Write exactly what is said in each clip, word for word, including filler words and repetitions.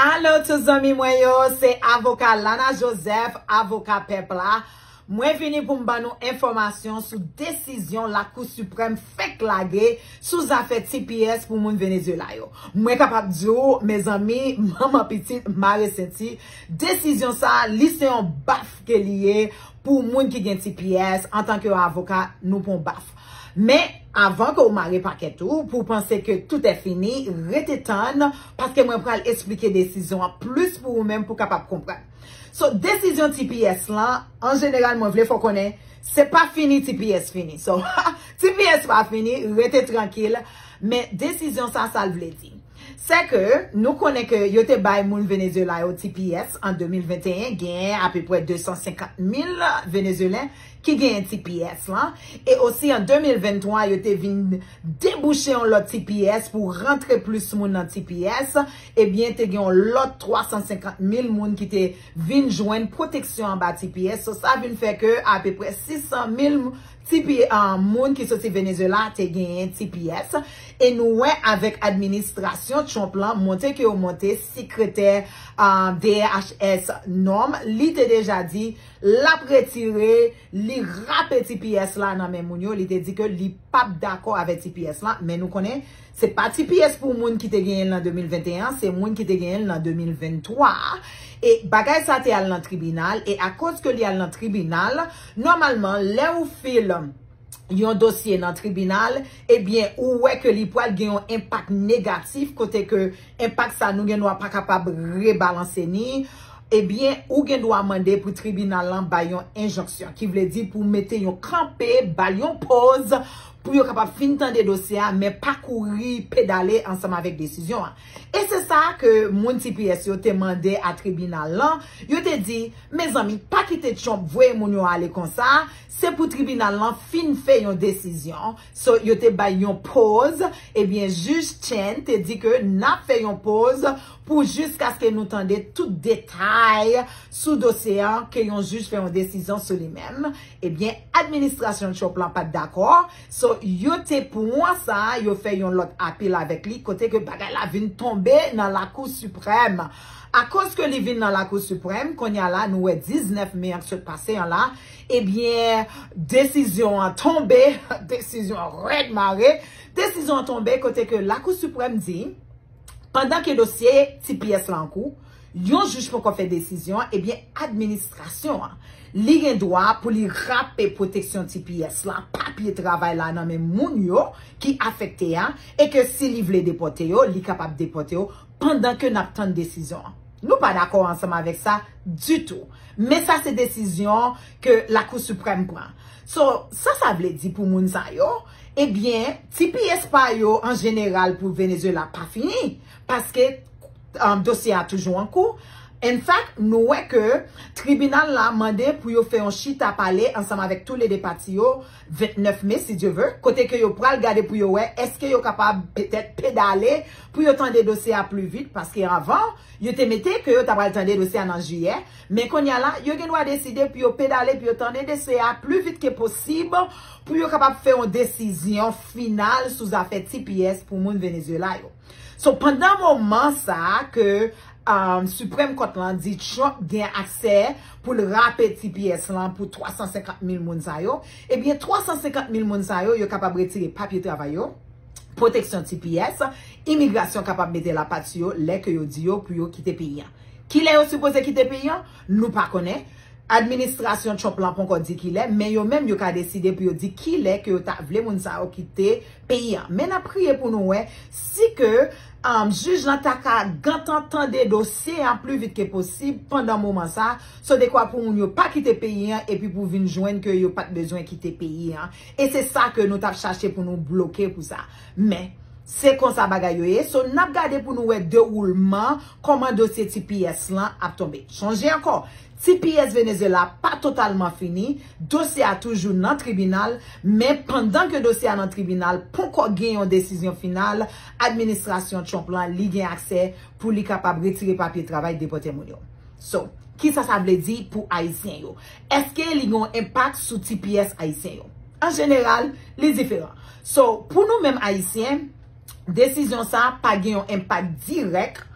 Alo tout zanmi mwen yo, se avoka Lana Joseph, avoka pèp la. Mwen vini pou m ban nou enfòmasyon sou desizyon Lakou Siprèm fèk lage sou zafè T P S pou moun Venezuela yo. Mwen kapab di w, mezanmi, manman pitit mare senti, desizyon sa, li se yon baf ke li ye pou moun ki gen T P S. Antanke yon avoka, nou pran baf. Men, avan ke w mare pakèt ou, pou w panse ke tout è fini, rete tann, paske mwen pral esplike desizyon an plis pou ou menm pou w kapab konprann. So, desizyon T P S lan, an jeneral, mwen vle fè w konnen, se pa fini T P S fini. So, T P S pa fini, rete trankil, men desizyon sa, sa l vle di. Se ke nou konnen ke yo te bay moun Venezuela yo T P S an de mil venteyen, genyen apeprè de san senkant mil Venezuelen ki genyen T P S lan. E osi an de mil venntwa, yo te vin debouche yon lòt T P S pou rantre plis moun nan T P S. Ebyen, te gen yon lòt twa san senkant mil moun ki te vin jwenn pwoteksyon anba T P S. So, sa vin fè ke apeprè sis san mil T P, ah, moun ki soti Venezuela te genyen T P S. E nou wè avèk administrasyon Trump lan, monte ke yo monte, sekretè, ah, D H S Norm, li te deja di l ap retire, li rape T P S la nan men moun yo. Li te di ke li p ap dakò avèk T P S la, men nou konnen se pa T P S pou moun ki te genyen l nan de mil venteyen, se moun ki te genyen l nan de mil venntwa. E bagay sa te al nan tribinal, e akoz ke li al nan tribinal, nòmalman, lè ou fil yon dosye nan tribinal, ebyen, ou wè ke li pral gen yon enpak negatif, kote ke enpak sa nou gen dwa pa kapab rebalanse ni, ebyen, ou gen dwa mande pou tribinal lan bay yon enjonksyon, ki vle di pou mete yon kanpe, ba l yon poz, pou yo kapab fin tande dosye a, men pa kouri pedale ansanm avèk desizyon an. E se sa ke moun T P S yo te mande a tribinal lan. Yo te di, mezanmi, pa kite Trump voye moun yo ale konsa, se pou tribinal lan fin fè yon desizyon. So, yo te bay yon poz. Ebyen, jij Chen te di ke n ap fè yon poz pou jiskaske nou tande tout detay sou dosye an, ke yon jij fè yon desizyon sou li menm. Ebyen, administrasyon Trump lan pa t dakò. So, yo te pran sa, yo fè yon lòt apèl avèk li, kote ke bagay la vin tonbe nan Lakou Siprèm. Akoz ke li vin nan Lakou Siprèm, kounye a la, nou wè diznèf me an k sot pase an la, ebyen, desizyon an tonbe, desizyon an rèd mare, desizyon an tonbe kote ke Lakou Siprèm di, pandan ke dosye T P S la an kou, yon jij poko fè desizyon, ebyen, administrasyon an, li gen dwa pou li rape pwoteksyon T P S la, papye travay la nan men moun yo ki afekte a, e ke si li vle depòte yo, li kapab depòte yo pandan ke n ap tann desizyon an. Nou pa dakò ansanm avèk sa ditou. Men sa se desizyon ke Lakou Siprèm pran. So, sa sa vle di pou moun sa yo? Ebyen, T P S pa yo an jeneral pou Venezuela pa fini, paske, um, dosye a toujou an kou. In fact, nou wè ke tribinal la mande pou yo fè yon chita pale ansanm avèk toulede pati yo vennèf me, si Dye ve, kote ke yo pral gade pou yo wè èske yo kapab petèt pedale pou yo tande dosye a pli vit, paske avan, yo te mete ke yo ta pral tande dosye a nan jiyè, men kounye a la, yo gen dwa deside pou yo pedale, pou yo tande dosye a pli vit ke posib, pou yo kapab fè yon desizyon final sou zafè T P S pou moun Venezuela yo. So, pandan moman sa a ke, um, Supreme Court lan di Trump gen aksè pou l rape T P S lan pou twa san senkant mil moun sa yo, ebyen, twa san senkant mil moun sa yo, yo kapab retire papye travay yo, pwoteksyon T P S, imigrasyon kapab mete lapat sou yo lè ke yo di yo pou yo kite peyi an. Kilè yo sipoze kite peyi an? Nou pa konnen. Administrasyon Trump lan poko di kilè, men yo menm yo ka deside pou yo di kilè ke yo ta vle moun sa yo kite peyi an. Men n ap priye pou nou wè si ke, um, jij lan ta ka gentan tande dosye a pli vit ke posib pandan moman sa, so dekwa pou moun yo pa kite peyi an epi pou vin jwenn ke yo pa t bezwen kite peyi an. E se sa ke nou t ap chache pou nou bloke pou sa. Men, se konsa bagay yo ye. So, n ap gade pou nou wè dewoulman, kòman dosye T P S lan ap tonbe. Chonje ankò, T P S Venezuela pa totalman fini, dosye a toujou nan tribinal, men pandan ke dosye a nan tribinal, poko gen yon desizyon final, administrasyon Trump lan, li gen aksè pou li kapab retire papye travay, depòte moun yo. So, kisa sa vle di pou Ayisyen yo? Èske li gen yon enpak sou T P S Ayisyen yo? An jeneral, li diferan. So, pou nou menm Ayisyen, desizyon sa pa gen yon enpak dirèk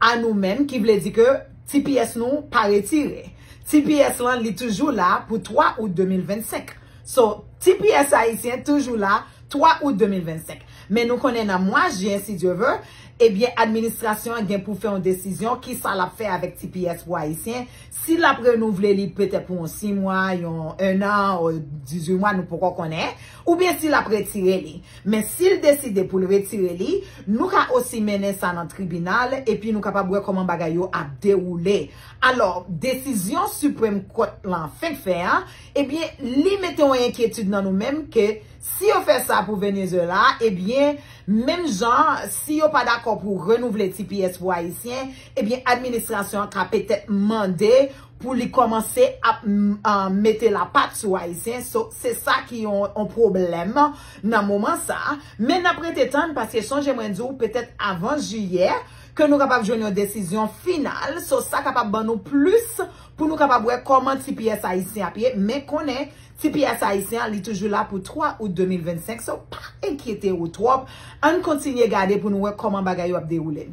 a nou menm, ki vle di ke T P S nou pa retire. T P S lan, li toujou la pou twa out de mil vennsenk. So, T P S ayisyen toujou la twa out de mil vennsenk. Men nou konnen nan mwa jen, si Dye ve, ebyen, administrasyon an gen pou fè yon desizyon ki sa l ap fè avèk T P S pou ayisyen. Si l ap renouvle li petèt pou yon sis mwa, yon en an, ou dizuit mwa, nou poko konnen. Oubyen si l ap retire li. Men si l deside pou l retire li, nou ka osi mennen sa nan tribinal, epi nou kapab wè kòman bagay yo ap dewoule. Alò, desizyon Supreme Court lan fenk fè a, ebyen, li mete yon enkyetid nan nou menm ke si yo fè sa pou Venezuela, ebyen, menm jan, si yo pa dakò pou renouvle T P S pou ayisyen, ebyen, administrasyon an ka petèt mande pou li kòmanse ap m, a, mete lapat sou ayisyen. So, se sa ki yon, yon pwoblèm nan moman sa. Men n ap rete tann, paske sonje mwen di w, petèt avan jiyè, ke nou kapab jwenn yon desizyon final. So, sa kapab ban nou plis pou nou kapab wè kòman T P S ayisyen ap ye. Men konnen T P S ayisyen an, li toujou la pou twa out de mil vennsenk. So, pa enkyete w twòp. Ann kontinye gade pou nou wè kòman bagay yo ap dewoule.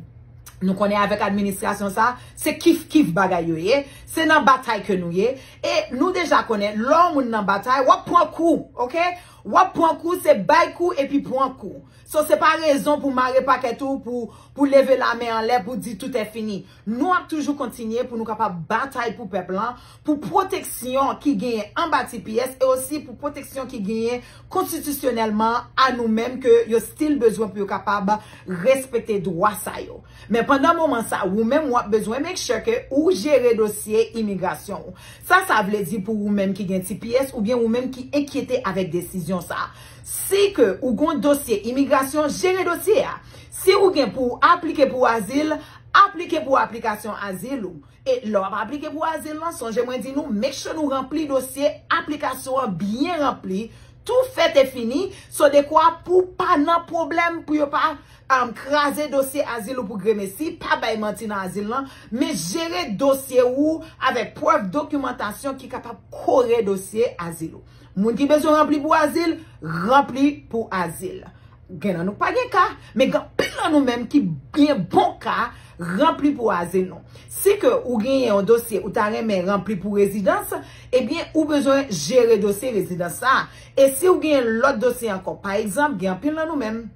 Nou konnen avèk administrasyon sa, se kif kif bagay yo ye. Se nan batay ke nou ye. E nou deja konnen, lè yon moun nan batay, w ap pran kou, oke? W ap pran kou, se bay kou epi pran kou. So, se pa rezon pou mare pakèt ou, pou, pou leve lamen anlè, pou di tout è fini. Nou ap toujou kontinye pou nou kapab batay pou pèp lan, pou pwoteksyon ki genyen anba T P S e osi pou pwoteksyon ki genyen konstitisyonèlman a nou menm ke yo still bezwen pou yo kapab respekte dwa sa yo. Men pandan moman sa, ou menm w ap bezwen make sure ke ou jere dosye imigrasyon ou. Sa, sa vle di pou ou menm ki gen T P S oubyen ou menm ki enkyete avèk desizyon sa. Si ke ou gon dosye imigrasyon, jere dosye a. Si ou gen pou w aplike pou azil, aplike pou aplikasyon azil ou. E lè w ap aplike pou azil lan, sonje mwen di nou, make sure nou ranpli dosye aplikasyon an byen ranpli, tou fèt e fini, so dekwa pou pa nan pwoblèm, pou yo pa, um, kraze dosye azil ou pou gremesi, pa bay manti nan azil lan, men jere dosye ou avèk prèv dokimantasyon ki kapab kore dosye azil ou. Moun ki bezwen ranpli pou azil, ranpli pou azil. Gen nan nou pa gen ka, men gen anpil nan nou menm ki gen bon ka, ranpli pou azil nou. Si ke ou genyen yon dosye ou ta renmen ranpli pou rezidans, ebyen ou bezwen jere dosye rezidans sa. E si ou genyen lòt dosye ankò, pa egzanp, gen anpil nan nou menm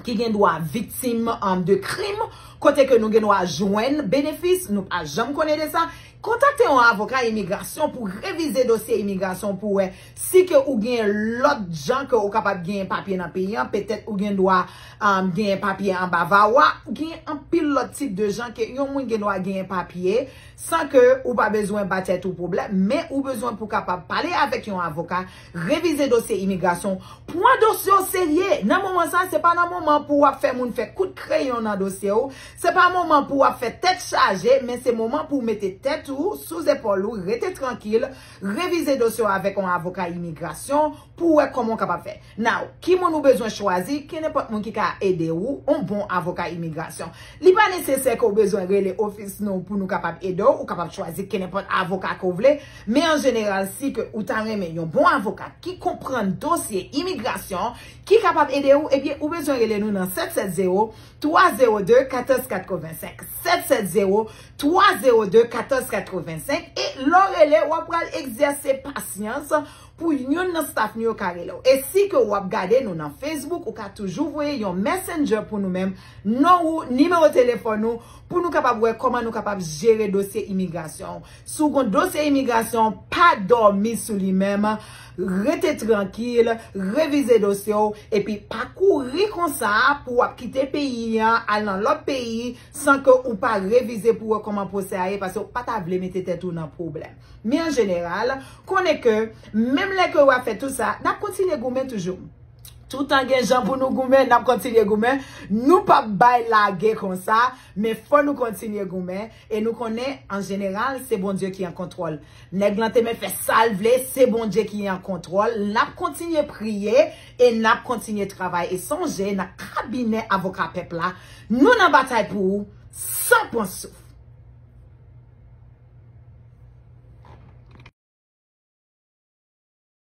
ki gen dwa viktim, um, de krim, kote ke nou gen dwa jwenn benefis, nou pa janm konnen de sa. Kontakte yon avoka imigrasyon pou revize dosye imigrasyon pou wè si ke ou gen lòt jan ke ou kapab genyen papye nan peyi an, petèt ou gen dwa, um, genyen papye anba vawa, genyen anpil lòt tip de jan ke yon moun gen dwa genyen papye san ke ou pa bezwen ba tèt ou pwoblèm, men ou bezwen pou kapab pale avèk yon avoka, revize dosye imigrasyon, pran dosye w serye. Nan moman sa, se pa nan moman pou w ap fè moun fè kout kreyon nan dosye w, se pa moman pou w ap fè tèt chaje, men se moman pou w mete tèt ou sou zepòl ou, rete trankil, revize dosye w avèk yon avoka imigrasyon pou w wè kòman w kapab fè. Now, ki moun ou bezwen chwazi? Kenenpòt moun ki ka ede ou, yon bon avoka imigrasyon. Li pa nesesè ke w bezwen rele ofis nou pou nou kapab ede w, ou kapab chwazi kenenpòt avoka ke w vle, men an jeneral, si ke ou ta renmen yon bon avoka ki konprann dosye imigrasyon, ki kapab ede ou, ebyen, ou bezwen rele nou nan sèt sèt zewo, twa zewo de, katòz katrevensenk. Sèt sèt zewo, twa zewo de, katòz katrevensenk. E lè w rele, w ap pral egzèse pasyans pou youn nan staff nou yo ka rele w. E si ke w ap gade nou nan Facebook, ou ka toujou voye yon messenger pou nou menm, non ou, nimewo telefòn ou, pou nou kapab wè kòman nou kapab jere dosye imigrasyon w. Si w gon dosye imigrasyon, pa dòmi sou li menm, rete trankil, revize dosye w, epi pa kouri konsa pou w ap kite peyi an, al nan lòt peyi, san ke ou pa revize pou wè kòman pwosè a ye, paske w pa ta vle mete tèt ou nan pwoblèm. Men an jeneral, konnen ke menm lè ke w ap fè tout sa, n ap kontinye goumen toujou. Toutan gen jan pou nou goumen, n ap kontinye goumen. Nou p ap bay lage konsa, men fò nou kontinye goumen. E nou konnen, an jeneral, se Bondye ki an kontwòl. Nèg lan te men fè sa l vle, se Bondye ki an kontwòl. N ap kontinye priye e n ap kontinye travay. E sonje, nan kabinè avoka pèp la, nou nan batay pou ou, san pran souf.